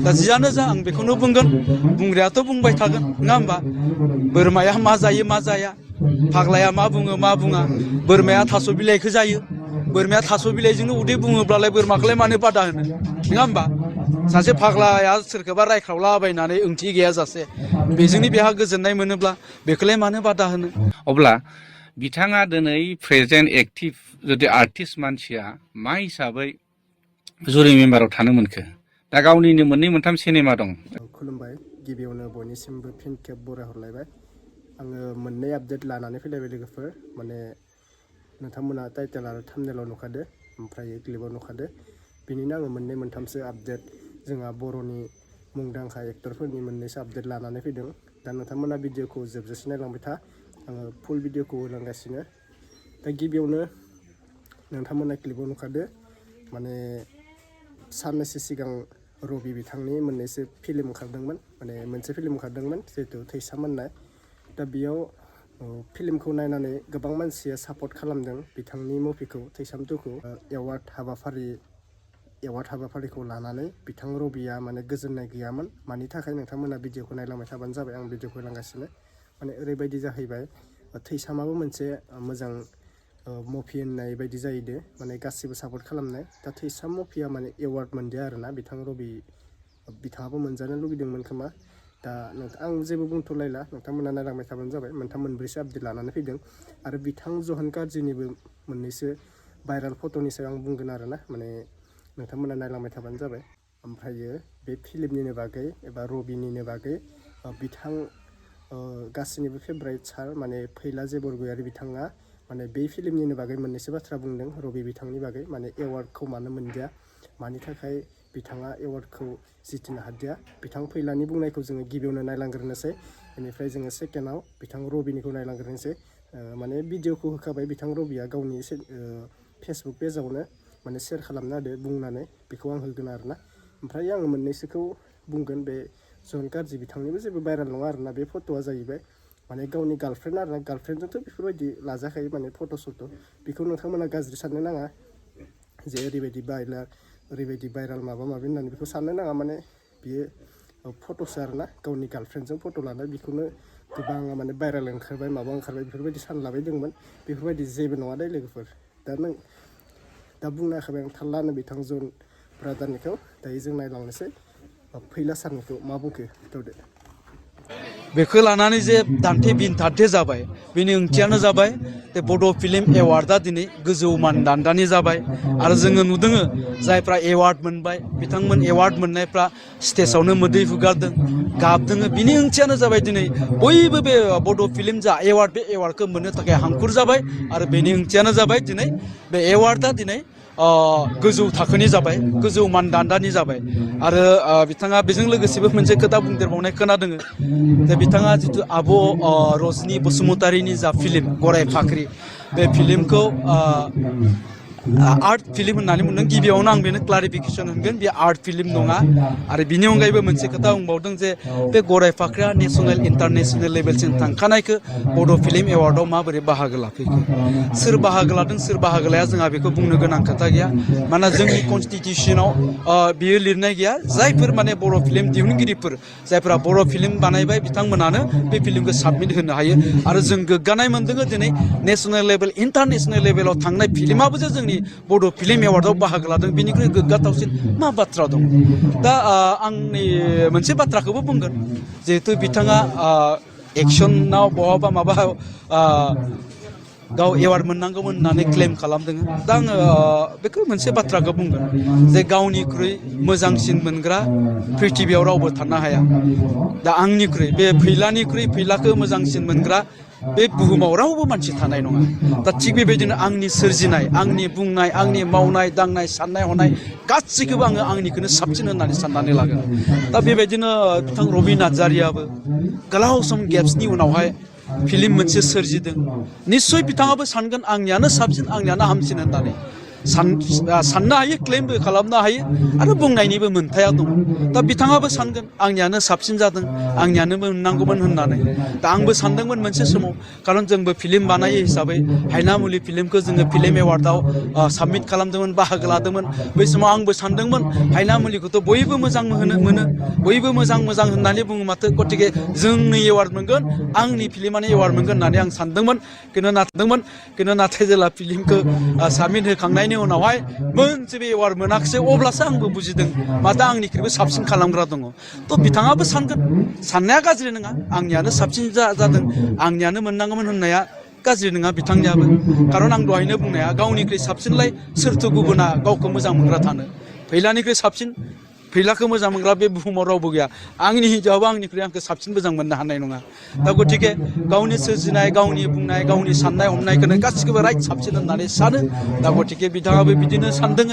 दा जियानो जा आं बेखौनो बुंगोन बुंग्रायाथ' बुंबाय थागोन नङा होमबा बोरमाया मा जायो मा जाया फाग्लाया मा बुङो मा बुङा बोरमाया थास' बिलाइखौ जायो बोरमाया थास' बिलाइजोंनो उदै बुङोब्लालाय बोरमाखौलाय मानो बादा होनो नङा होमबा सासे फाग्लाया सोरखौबा रायख्रावलाबायनानै ओंथि गैयाजासे बेजोंनो बेहा गोजोननाय मोनोब्ला बेखौलाय मानो बादा होनो अब्ला बिथाङा दिनै प्रेजेन्ट एक्टिभ जुदि आर्टिस्ट मानसिया मा हिसाबै जुरि मेम्बाराव थानो मोनखो दा गावनिनो मोननै मोनथाम सिनेमा दं खुलुमबाय गिबियावनो बयनिसिमबो फिन खेब बरायहरलायबाय आङो मोननै आपडेट लानानै फैलायबाय लोगोफोर माने नोंथांमोना टाइटेल आरो थाम्बनेलाव नुखादो ओमफ्राय क्लिपाव नुखादो बिनिनो आङो मोननै मोनथामसो आपडेट जोंहा बर'नि मुंदांखा एक्टरफोरनि मोननैसो आपडेट लानानै फैदों दा नोंथांमोना भिडिअखौ जोबजासिम नायलांबाय था आङो फुल भिडिअखौ होलांगासिनो दा गिबियावनो नोंथांमोना क्लिपाव नुखादो माने साननैसो सिगां रबि बिथांनि मोननैसो फिल्म ओंखारदोंमोन माने मोनसे फिल्म ओंखारदोंमोन जिहेतु थैसाम होननाय दा बेयाव फिल्मखौ नायनानै गोबां मानसिया सापर्ट खालामदों बिथांनि मुभिखौ थैसाम 2खौ एवार्ड हाबाफारिखौ लानानै बिथां रबिया माने गोजोननाय गैयामोन मानि थाखाय नोंथांमोना भिडिअखौ नायलांबाय थाबानो जाबाय आं भिडिअखौ होलांगासिनो माने ओरैबायदि जाहैबाय थैसामाबो मोनसे मोजां मुभि होननाय बायदि जाहैदो माने गासिबो सापर्ट खालामनाय दा थैसाम मुभिया माने एवार्ड मोनदिया आरोना बिथां रबि बिथाङाबो मोनजानो लुगैदोंमोन खोमा दा आं जेबो बुंथ'लायला नोंथांमोना नायलांबाय थाबानो जाबाय मोनथाम मोनब्रैसो आपडेट लानानै फैदों आरो बिथां जहन कार्जिनिबो मोननैसो भाइरेल फट'नि सायाव आं बुंगोन आरोना माने नोंथांमोना नायलांबाय थाबानो जाबाय ओमफ्रायो बे फिल्मनिनो बागै एबा रबिनिनो बागै बिथां गासैनिबो फेभरेट सार माने फैला बरगयारी बिथाङा माने बे फिल्मनिनो बागै मोननैसो बाथ्रा बुंदों रबि बिथांनि बागै माने एवार्डखौ मानो मोनदिया मानि थाखाय बिथाङा एवार्डखौ जितिनो हादिया बिथां फैलानि बुंनायखौ जोङो गिबियावनो नायलांग्रोनोसै बेनिफ्राय जोङो सेकेन्डआव बिथां रबिनिखौ नायलांग्रोनोसै माने भिडिअखौ होखाबाय बिथां रबिया गावनि फेसबुक पेजावनो माने शेयार खालामना होदो बुंनानै बेखौ आं होगोन आरोना ओमफ्राय आङो मोननैसोखौ बुंगोन बे जहन कार्जि बिथांनिबो जेबो भाइरेल नङा आरोना बे फट'आ जाहैबाय माने गावनि गार्लफ्रेन्ड आरोना गार्लफ्रेन्डजोंथ' बेफोरबायदि लाजाखायो माने फट' बेखौ नोंथांमोना गाज्रि साननो नाङा जे ओरैबायदि भाइरेल माबा माबि होननानै बेखौ साननो नाङा माने बियो फट'सो आरोना गावनि गार्लफ्रेन्डजों फट' लानाय बेखौनो गोबां माने भाइरेल ओंखारबाय माबा ओंखारबाय बेफोरबायदि सानलाबायदोंमोन बेफोरबायदि जेबो नङा दे लोगोफोर दा बुंनो हाखाबाय आं थाल्लानो बिथां जन ब्रादारनिखौ दायो जों नायलांनोसै फैला सारनिखौ मा बुंखो दे बेखौ लानानै जे दान्थे बिनथान्थे जाबाय बेनि ओंथियानो जाबाय जे बड' फिल्म एवार्डआ दिनै गोजौ मानदान्दानि जाबाय आरो जोङो नुदों जायफ्रा एवार्ड मोनबाय बिथांमोन एवार्ड मोननायफ्रा स्टेजावनो मोदै हुगारदों गाबदों बिनि ओंथियानो जाबाय दिनै बयबो बे बड' फिल्म जा एवार्ड बे एवार्डखौ मोननो थाखाय हांखुर जाबाय आरो बेनि ओंथियानो जाबाय दिनै बे एवार्डआ दिनै गोजौ थाखोनि जाबाय गोजौ मानदान्दानि जाबाय आरो बिथाङा बेजों लोगोसेबो मोनसे खोथा बुंदेरबावनाय खोनादों जे बिथाङा जिथु आब' रजनि बसुमतारीनि जा फिल्म गराय फाख्रि बे फिल्मखौ आर्ट फिल्म होननानै बुंदों गिबियावनो आं बेनो क्लारिफिकेसन होगोन बे आर्ट फिल्म नङा आरो बिनि अनगायैबो मोनसे खोथा बुंबावदों जे बे गराय फाख्रिया नेसनेल इन्टारनेसनेल लेभेलसिम थांखानायखौ बड' फिल्म एवार्डआव माबोरै बाहागो लाफैखो सोर बाहागो लादों सोर बाहागो लाया जोंहा बेखौ बुंनो गोनां खोथा गैया मानोना जोंनि कनस्टिटिउसनाव बियो लिरनाय गैया जायफोर माने बर' फिल्म दिहुनगिरिफोर जायफोरा बर' फिल्म बानायबाय बिथांमोनानो बे फिल्मखौ साबमिट होनो हायो आरो जों गोग्गानाय मोनदों दिनै नेसनेल लेभेल इन्टारनेसनेल लेभेलाव थांनाय फिल्माबो जे जोंनि बड' फिल्म एवार्डआव बाहागो लादों बेनिख्रुइ गोग्गाथावसिन मा बाथ्रा दं दा आंनि मोनसे बाथ्राखौबो बुंगोन जिहेतु बिथाङा एक्सनाव बहाबा माबा गाव एवार्ड मोननांगौमोन होननानै क्लेम खालामदों दा आङो बेखौ मोनसे बाथ्राखौ बुंगोन जे गावनिख्रुइ मोजांसिन मोनग्रा प्रिथिबियाव रावबो थानो हाया दा आंनिख्रुइ बे फैलानिख्रुइ फैलाखौ मोजांसिन मोनग्रा बे बुहुमाव रावबो मानसि थानाय नङा दा थिग बेबायदिनो आंनि सोरजिनाय आंनि बुंनाय आंनि मावनाय दांनाय साननाय हनाय गासैखौबो आङो आंनिखौनो साबसिन होननानै साननानै लागोन दा बेबायदिनो बिथां रबि नार्जारियाबो गोलाव सम गेप्सनि उनावहाय फिल्म मोनसे सोरजिदों निस्सय बिथाङाबो सानगोन आंनियानो साबसिन आंनियानो हामसिन होननानै साननो हायो क्लेमबो खालामनो हायो आरो बुंनायनिबो मोन्थाया दङ दा बिथाङाबो सानगोन आंनियानो साबसिन जादों आंनियानो मोननांगौमोन होननानै दा आंबो सानदोंमोन मोनसे समाव खारन जोंबो फिल्म बानायो हिसाबै हायनामुलि फिल्मखौ जोङो फिल्म एवार्डआव साबमिट खालामदोंमोन बाहागो लादोंमोन बै समाव आंबो सानदोंमोन हायनामुलिखौथ' बयबो मोजां मोनो बयबो मोजां होननानै बुङो माथो गतिके जोंनो एवार्ड मोनगोन आंनि फिल्मानो एवार्ड मोनगोन होननानै आं सानदोंमोन खिन्थु नाथाय जेला फिल्मखौ साबमिट होखांनायनि उनावहाय मोनसेबो एवार्ड मोनाखिसै अब्लासो आंबो बुजिदों माथो आंनिख्रुइबो साबसिन खालामग्रा दङ थ' बिथाङाबो सानगोन साननाया गाज्रि नङा आंनियानो साबसिन जादों आंनियानो मोननांगौमोन होननाया गाज्रि नङा बिथांनियाबो खारन आं दहायनो बुंनाया गावनिख्रुइ साबसिनलाय सोरथो गुबुना गावखौ मोजां मोनग्रा थानो फैलानिख्रुइ साबसिन फैलाखौ मोजां मोनग्रा बे बुहुमाव रावबो गैया आंनि हिन्जावाबो आंनिख्रुइ आंखौ साबसिन मोजां मोननो हानाय नङा दा गतिके गावनि सोरजिनाय गावनि बुंनाय गावनि साननाय हमनायखौनो गासिखौबो राइट साबसिन होननानै सानो दा गतिके बिथाङाबो बिदिनो सानदों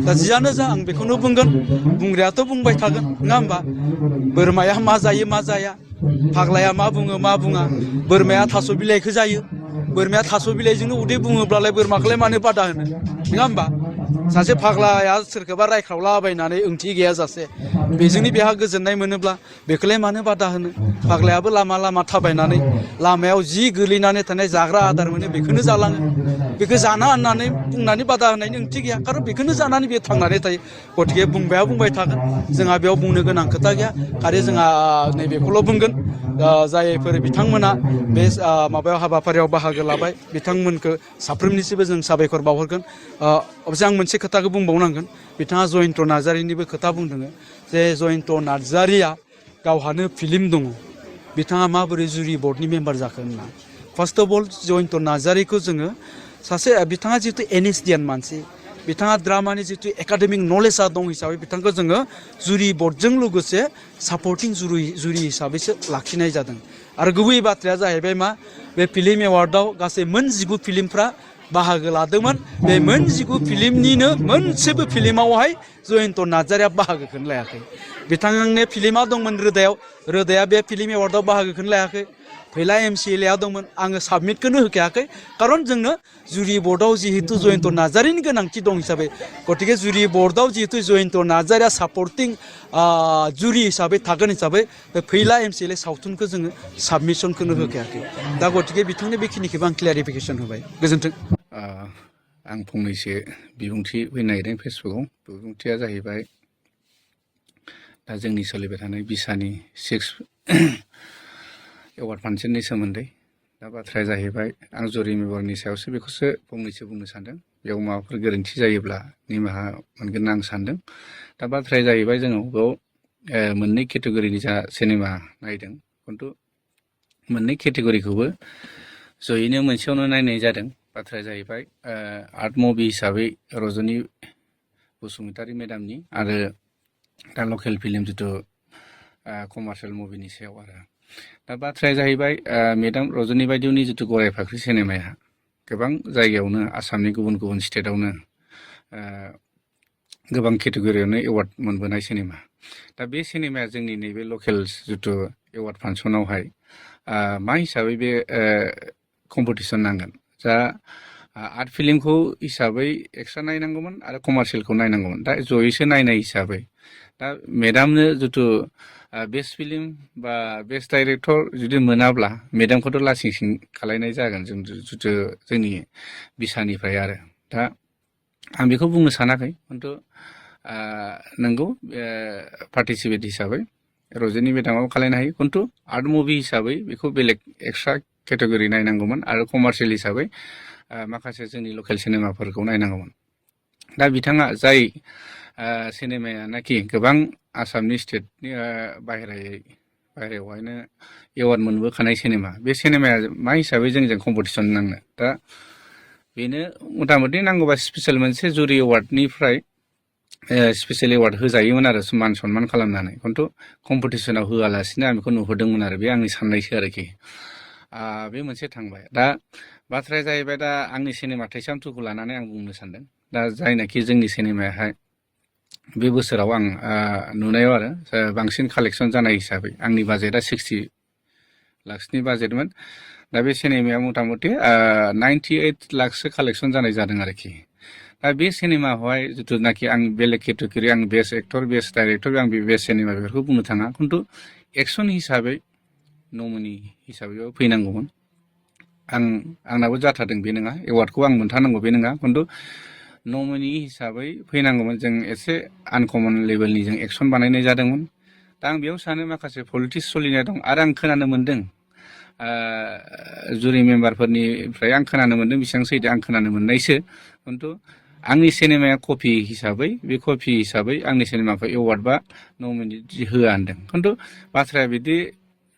दा जियानो जा आं बेखौनो बुंगोन बुंग्रायाथ' बुंबाय थागोन नङा होमबा बोरमाया मा जायो मा जाया फाग्लाया मा बुङो मा बुङा बोरमाया थास' बिलाइखौ जायो बोरमाया थास' बिलाइजोंनो उदै बुङोब्लालाय बोरमाखौलाय मानो बादा होनो नङा होमबा सासे फाग्लाया सोरखौबा रायख्रावलाबायनानै ओंथि गैयाजासे बेजोंनो बेहा गोजोननाय मोनोब्ला बेखौलाय मानो बादा होनो फाग्लायाबो लामा थाबायनानै लामायाव जि गोलैनानै थानाय जाग्रा आदार मोनो बेखौनो जालाङो बेखौ जाना होननानै बुंनानै बादा होनायनि ओंथि गैया खारन बेखौनो जानानै बे थांनानै थायो गतिके बुंबाय थागोन जोंहा बेयाव बुंनो गोनां खोथा गैया खालि जोंहा नैबेखौल' बुंगोन जायफोर बिथांमोना बे माबायाव हाबाफारियाव बाहागो लाबाय बिथांमोनखौ साफ्रोमनिसिबो जों साबायखर बावहरगोन अबसे आं मोनसे खोथाखौ बुंबावनांगोन बिथाङा जयन्त नार्जारिनिबो खोथा बुंदों जे जयन्त नार्जारिया गावहानो फिल्म दङ बिथाङा माबोरै जुरि बर्डनि मेम्बार जाखो होनना फार्स्ट अफ अल जयन्त नार्जारिखौ जोङो सासे बिथाङा जिहेतु एनएसडियान मानसि बिथाङा ड्रामानि जितु एकाडेमिक नलेजआ दं हिसाबै बिथांखौ जोङो जुरि बर्डजों लोगोसे सापर्टिं जुरि हिसाबैसो लाखिनाय जादों आरो गुबै बाथ्राया जाहैबाय मा बे फिल्म एवार्डआव गासै मोन 19 फिल्मफ्रा बाहागो लादोंमोन बे मोन 19 फिल्मनिनो मोनसेबो फिल्मावहाय जयन्त नार्जारिया बाहागोखौनो लायाखै बिथांनि फिल्मा दंमोन रोदाया बे फिल्म एवार्डआव बाहागोखौनो लायाखै फैला MCLA दंमोन आङो साबमिटखौनो होखायाखै खारन जोंनो जुरि बर्डआव जिहेतु जयन्त नार्जारिनि गोनांथि दं हिसाबै गतिके जुरि बर्डआव जिहेतु जयन्त नार्जारिया सापर्टिं जुरि हिसाबै थागोन हिसाबै बे फैला MCLA सावथुनखौ जोङो साबमिसनखौनो होखायाखै दा गतिके बिथांनि बेखिनिखौबो आं क्लियारिफिकेसन होबाय गोजोन्थों आं फंनैसो बिबुंथि होनो नागिरदों फेसबुकआव बिबुंथिया जाहैबाय दा जोंनि सोलिबाय थानाय बिसानि 6 एवार्ड फांसननि सोमोन्दै दा बाथ्राया जाहैबाय आं जुरि मेम्बारनि सायावसो बेखौसो फंनैसो बुंनो सानदों बेयाव माबाफोर गोरोन्थि जायोब्ला निमाहा मोनगोन आं सानदों दा बाथ्राया जाहैबाय जोङो बेयाव मोननै केटेगरिनि जा सिनेमा नायदों खिन्थु मोननै केटेगरिखौबो जयैनो मोनसेयावनो नायनाय जादों बाथ्राया जाहैबाय आर्ट मुभि हिसाबै रजनी बसुमतारी मेडामनि आरो दा लकेल फिल्म जिथु कमार्शियेल मुभिनि सायाव आरो दा बाथ्राया जाहैबाय मेडाम रजनी बायदिनि जिथु गराय फाख्रि सिनेमाया गोबां जायगायावनो आसामनि गुबुन गुबुन स्टेटआवनो गोबां केटेगरियावनो एवार्ड मोनबोनाय सिनेमा दा बे सिनेमाया जोंनि नैबे लकेल जिथु एवार्ड फांसनावहाय मा हिसाबै बे कम्पिटिसन नांगोन जा आर्ट फिल्मखौ हिसाबै एक्सट्रा नायनांगौमोन आरो कमार्शियेलखौ नायनांगौमोन दा जयैसो नायनाय हिसाबै दा मेडामनो जिथु बेस्ट फिल्म बा बेस्ट डाइरेक्टर जुदि मोनाब्ला मेडामखौथ' लासिंसिं खालायनाय जागोन जों जिथु जोंनि बिसानिफ्राय आरो दा आं बेखौ बुंनो सानाखै खिन्थु नंगौ पार्टिसिपेट हिसाबै रजनी मेडामाबो खालायनो हायो खिन्थु आर्ट मुभि हिसाबै बेखौ बेलेग एक्सट्रा केटेगरि नायनांगौमोन आरो कमार्शियेल हिसाबै माखासे जोंनि लकेल सिनेमाफोरखौ नायनांगौमोन दा बिथाङा जाय सिनेमायानाखि गोबां आसामनि स्टेटनि बाहेरायावहायनो एवार्ड मोनबोखानाय सिनेमा बे सिनेमाया मा हिसाबै जोंजों कम्पिटिसन नांनो दा बेनो मथा मथि नांगौबा स्पेसियेल मोनसे जुरि एवार्डनिफ्राय स्पेसियेल एवार्ड होजायोमोन आरो मान सनमान खालामनानै खिन्थु कम्पिटिसनाव होआलासिनो आं बेखौ नुहुरदोंमोन आरो बे आंनि साननायसो आरोखि बे मोनसे थांबाय दा बाथ्राया जाहैबाय दा आंनि सिनेमा थैसाम 2खौ लानानै आं बुंनो सानदों दा जायनाखि जोंनि सिनेमायाहाय बे बोसोराव आं नुनायाव आरो बांसिन कालेक्सन जानाय हिसाबै आंनि बाजेटआ 60 लाखसनि बाजेटमोन दा बे सिनेमाया मथा मथि 98 लाखसो कालेक्सन जानाय जादों आरोखि दा बे सिनेमाखौहाय जिथुनाखि आं बेलेग केटेगरि आं बेस्ट एक्टर बेस्ट डाइरेक्टर आं बे बेस्ट सिनेमा बेफोरखौ बुंनो थाङा खिन्थु एक्सन हिसाबै नमिनि हिसाबै फैनांगौमोन आंनाबो जाथारदों बे नङा एवार्डखौ आं मोनथारनांगौ बे नङा खिन्थु नमिनि हिसाबै फैनांगौमोन जों एसे आनकमन लेभेलनि जों एक्सन बानायनाय जादोंमोन दा आं बेयाव सानो माखासे पलिटिक्स सोलिनाय दं आरो आं खोनानो मोन्दों जुरि मेम्बारफोरनिफ्राय आं खोनानो मोन्दों बेसेबां सैथो आं खोनानो मोननायसो खिन्थु आंनि सिनेमाया कपि हिसाबै बे कपि हिसाबै आंनि सिनेमाखौ एवार्ड बा नमिनि होआ होनदों खिन्थु बाथ्राया बिदि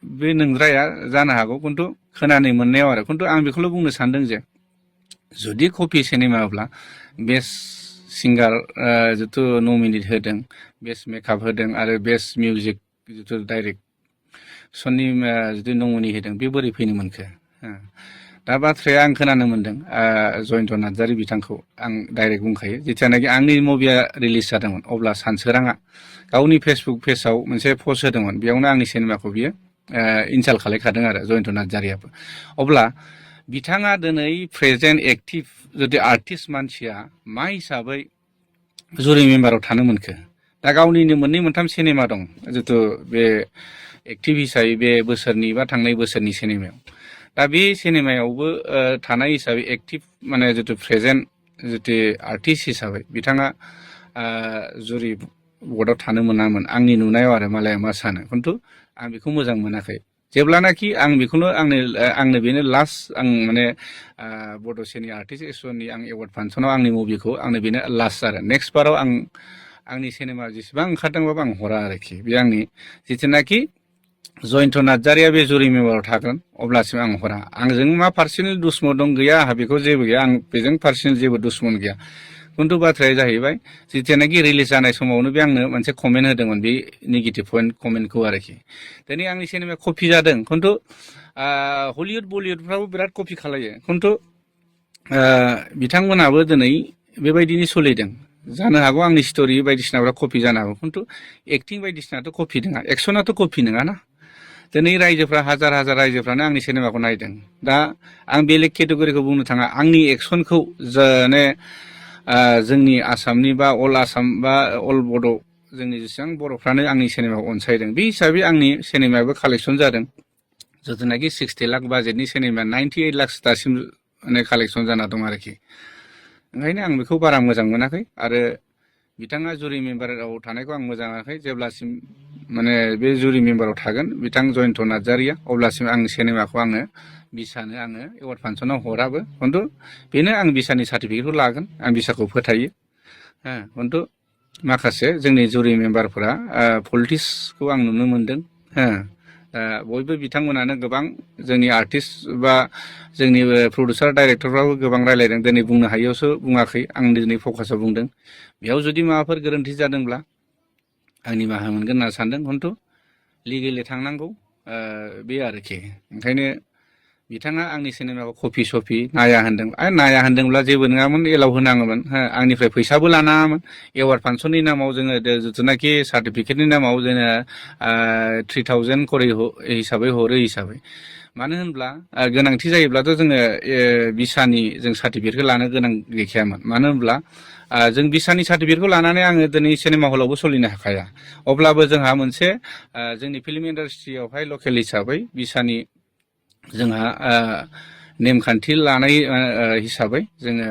बे नोंद्राया जानो हागौ खिन्थु खोनानो मोननायाव आरो खिन्थु आं बेखौल' बुंनो सानदों जे जुदि कपि सिनेमाब्ला बेस्ट सिंगार जिथु नमिनेट होदों बेस्ट मेकआप होदों आरो बेस्ट मिउजिक जिथु डाइरेक्सननि जुदि नमिनि होदों बे बोरै फैनो मोनखो दा बाथ्राया आं खोनानो मोन्दों जयन्त नार्जारि बिथांखौ आं डाइरेक्ट बुंखायो जेथियानाखि आंनि मुभिया रिलिज जादोंमोन अब्ला सानसोराङा गावनि फेसबुक पेजाव मोनसे पस्ट होदोंमोन बेयावनो आंनि सिनेमाखौ बियो इनसाल्ट खालायखादों आरो जयन्त नार्जारियाबो अब्ला बिथाङा दिनै प्रेजेन्ट एक्टिभ जुदि आर्टिस्ट मानसिया मा हिसाबै जुरि मेम्बाराव थानो मोनखो दा गावनिनो मोननै मोनथाम सिनेमा दं जिथु बे एक्टिभ हिसाबै बे बोसोरनि बा थांनाय बोसोरनि सिनेमायाव दा बे सिनेमायावबो थानाय हिसाबै एक्टिभ माने जिथु प्रेजेन्ट जिथु आर्टिस्ट हिसाबै बिथाङा जुरि बर्डआव थानो मोनामोन आंनि नुनायाव आरो मालाया मा सानो खिन्थु आं बेखौ मोजां मोनाखै जेब्लानाखि आं बेखौनो आंनो बेनो लास्ट आं माने बड' सिनि आर्टिस्ट एस'सियेसननि आं एवार्ड फांसनाव आंनि मुभिखौ आंनो बेनो लास्ट आरो नेक्स्ट बाराव आंनि सिनेमा जेसेबां ओंखारदोंबाबो आं हरा आरोखि बे आंनि जिथुनाखि जयन्त नार्जारिया बे जुरि मेम्बाराव थागोन अब्लासिम आं हरा आंजों मा पार्सनेल दुस्मन दं गैया आंहा बेखौ जेबो गैया आं बेजों पार्सनेल जेबो दुस्मन गैया खिन्थु बाथ्राया जाहैबाय जिथियानाखि रिलिज जानाय समावनो बे आंनो मोनसे कमेन्ट होदोंमोन बे नेगेटिभ पइन्ट कमेन्टखौ आरोखि दिनै आंनि सिनेमाया कपि जादों खिन्थु हलिउड बलिउडफ्राबो बिराद कपि खालायो खिन्थु बिथांमोनाबो दिनै बेबायदिनो सोलिदों जानो हागौ आंनि स्ट'रि बायदिसिनाफ्रा कपि जानो हागौ खिन्थु एक्टिं बायदिसिनाथ' कपि नङा एक्सनाथ' कपि नङाना दिनै रायजोफ्रा हाजार हाजार रायजोफ्रानो आंनि सिनेमाखौ नायदों दा आं बेलेग केटेगरिखौ बुंनो थाङा आंनि एक्सनखौ माने जोंनि आसामनि बा अल आसाम बा अल बड' जोंनि जेसेबां बर'फ्रानो आंनि सिनेमाखौ अनसायदों बे हिसाबै आंनि सिनेमायाबो कालेक्सन जादों जिथुनाखि 60 लाख बाजेटनि सिनेमाया 98 लाख दासिम माने कालेक्सन जाना दं आरोखि ओंखायनो आं बेखौ बारा मोजां मोनाखै आरो बिथाङा जुरि मेम्बाराव थानायखौ आं मोजां मोनाखै जेब्लासिम माने बे जुरि मेम्बाराव थागोन बिथां जयन्त नार्जारिया अब्लासिम आंनि सिनेमाखौ आङो बिसानो आङो एवार्ड फांसनाव हराबो खिन्थु बेनो आं बिसानि सार्टिफिकेटखौ लागोन आं बिसाखौ फोथायो खिन्थु माखासे जोंनि जुरि मेम्बारफोरा पलिटिक्सखौ आं नुनो मोन्दों बयबो बिथांमोनानो गोबां जोंनि आर्टिस्ट बा जोंनि प्रडिउसार डाइरेक्टरफ्राबो गोबां रायलायदों दिनै बुंनो हायियावसो बुङाखै आं दिनै फकासाव बुंदों बेयाव जुदि माबाफोर गोरोन्थि जादोंब्ला आं निमाहा मोनगोन होनना सानदों खिन्थु लिगेलि थांनांगौ बे आरोखि ओंखायनो बिथाङा आंनि सिनेमाखौ कपि सपि नाया होन्दों नाया होन्दोंब्ला जेबो नङामोन एलाव होनाङोमोन आंनिफ्राय फैसाबो लानाङामोन एवार्ड फांसननि नामाव जोङो जिथुनाखि सार्टिफिकेटनि नामाव जोङो 3000 करि हिसाबै हरो हिसाबै मानो होनब्ला गोनांथि जायोब्लाथ' जोङो बिसानि जों सार्टिफिकेटखौ लानो गोनां गैखायामोन मानो होनब्ला जों बिसानि सार्टिफिकेटखौ लानानै आङो दिनै सिनेमा हलावबो सोलिनो हाखाया अब्लाबो जोंहा मोनसे जोंनि फिल्म इन्डास्ट्रियावहाय लकेल हिसाबै बिसानि जोंहा नेमखान्थि लानाय हिसाबै जोङो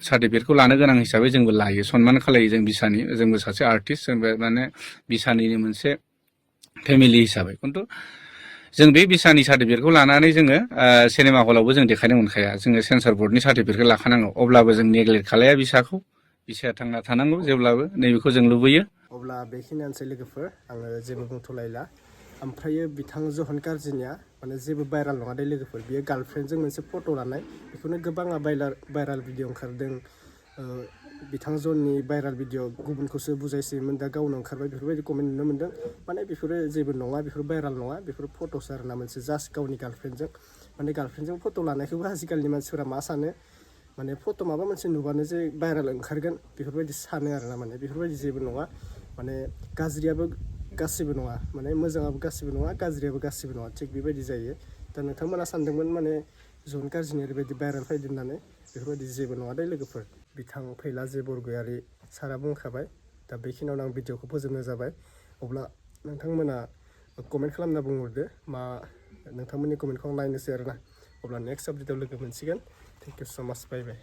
सार्टिफिकेटखौ लानो गोनां हिसाबै जोंबो लायो सनमान खालायो जों बिसानि जोंबो सासे आर्टिस्ट जोंबो माने बिसानिनो मोनसे फेमिलि हिसाबै खिन्थु जों बे बिसानि सार्टिफिकेटखौ लानानै जोङो सिनेमा हलावबो जों देखायनो मोनखाया जोङो सेन्सर बर्डनि सार्टिफिकेट लाखानांगौ अब्लाबो जों नेग्लेक्ट खालाया बिसाया थांना थानांगौ जेब्लाबो नैबेखौ जों लुबैयो अब्ला बेखिनियानोसै लोगोफोर आङो जेबो बुंथ'लायला ओमफ्रायो बिथां जहन कारजिनिया माने जेबो भाइराल नङा दे लोगोफोर बियो गार्लफ्रेन्डजों मोनसे फट' लानाय बेखौनो गोबाङा भाइराल भिडिअ ओंखारदों बिथां जननि भाइराल भिडिअ गुबुनखौसो बुजायसोयोमोन दा गावनो ओंखारबाय बेफोरबायदि कमेन्ट नुनो मोन्दों माने बेफोरो जेबो नङा बेफोर भाइराल नङा बेफोर फट'सो आरोना मोनसे जास्ट गावनि गार्लफ्रेन्डजों माने गार्लफ्रेन्डजों फट' लानायखौबो आजिखालिनि मानसिफोरा मा सानो माने फट' माबा मोनसे नुबानो जे भाइराल ओंखारगोन बेफोरबायदि सानो आरोना माने बेफोरबायदि जेबो नङा माने गाज्रियाबो गासिबो नङा माने मोजाङाबो गासिबो नङा गाज्रियाबो गासिबो नङा थिग बेबायदि जायो दा नोंथांमोना सानदोंमोन माने जहन कारजिनि ओरैबायदि भाइराल फैदों होननानै बेफोरबायदि जेबो नङा दे लोगोफोर बिथां फैला जे बरगयारि सारा बुंखाबाय दा बेखिनियावनो आं भिडिअखौ फोजोबनाय जाबाय अब्ला नोंथांमोना कमेन्ट खालामना बुंहरदो मा नोंथांमोननि कमेन्टखौ आं नायनोसै आरोना अब्ला नेक्स्ट आपडेटआव लोगो मोनसिगोन थेंक इउ स' माच बाय बाय